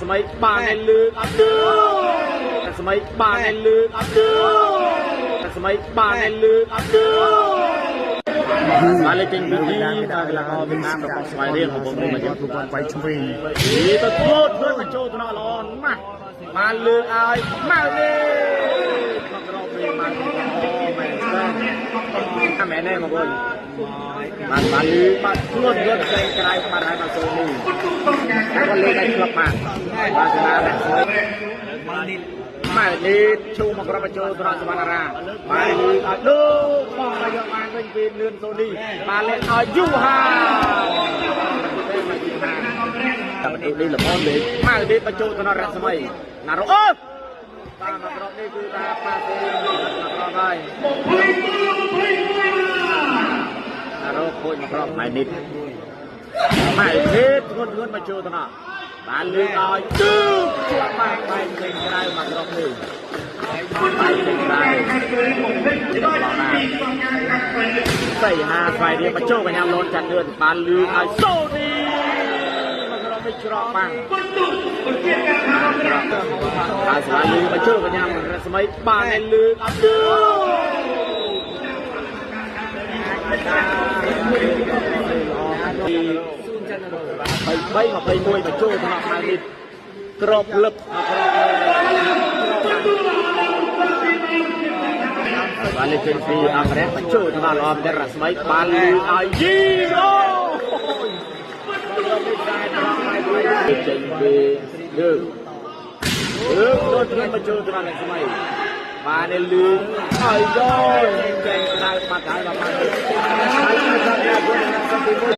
ស្មីបានឯលើកអត់ទឺរស្មីបានឯលើកអត់ទឺរស្មីបានឯលើកអត់ទឺបានលេខចេញពីទីដល់កីឡាករវៀតណាមរបស់ស្វាយរៀងរបស់មកយើង គាត់វាយឆ្វេង នេះទៅធ្លោតធ្វើបញ្ចូលថ្នាក់ល្អណាស់បានលើកឲ្យម៉ៅនេះមកក្រោបវិញមកអូមែនស្ដាមែនទេមកវិញបានបានលឺបាទធ្លោតយត់ចេញក្រៅបាទហើយបាទសូនីតែគាត់លេងឲ្យក្លឹបបានបាទសាលារស្មីម៉ៅនេះឈូមកក្រោបបញ្ចូលថ្នាក់សវណ្ណរាបានលឺឲ្យដូបងមកយកបានវិញពីលឿនសូនីបានលេងឲ្យយូហា តែបន្ទុកនេះល្មមលេខម៉ៅនេះបញ្ចូលទៅដល់រស្មីណារ៉ូអឺបាទមកក្របនេះគឺថាប៉ាសេមកក្របហើយណារ៉ូខូចមកក្របម៉ៅនេះម៉ៅនេះធ្ងន់ធ្ងន់បញ្ចូលទៅដល់បានលើកឲ្យទឺជាប់បាក់បែកចេញក្រៅមកក្របនេះបែកចេញក្រៅនេះដល់ណាសៃហាស្វ័យរៀបបញ្ចូលកញ្ញាលនចាត់លឿនបានលឺឲ្យសូនី មិនច្រកបាំងហើយស្វាលឺបញ្ចូលកញ្ញារស្មីបានឯលឺអត់ទឺបី3 21បញ្ចូលថ្នាក់ម៉ៅនេះក្របលឹបមកក្របបានលេខចេញពីអមរៈបញ្ចូលថ្នាក់ល្អមែនរស្មីបានលឺឲ្យយីអូចេញពីលើកលើកដូចគ្នាមកចូលត្រង់សម័យបានលឺឲ្យយកចេញក្រៅបាត់ហើយបាទហើយ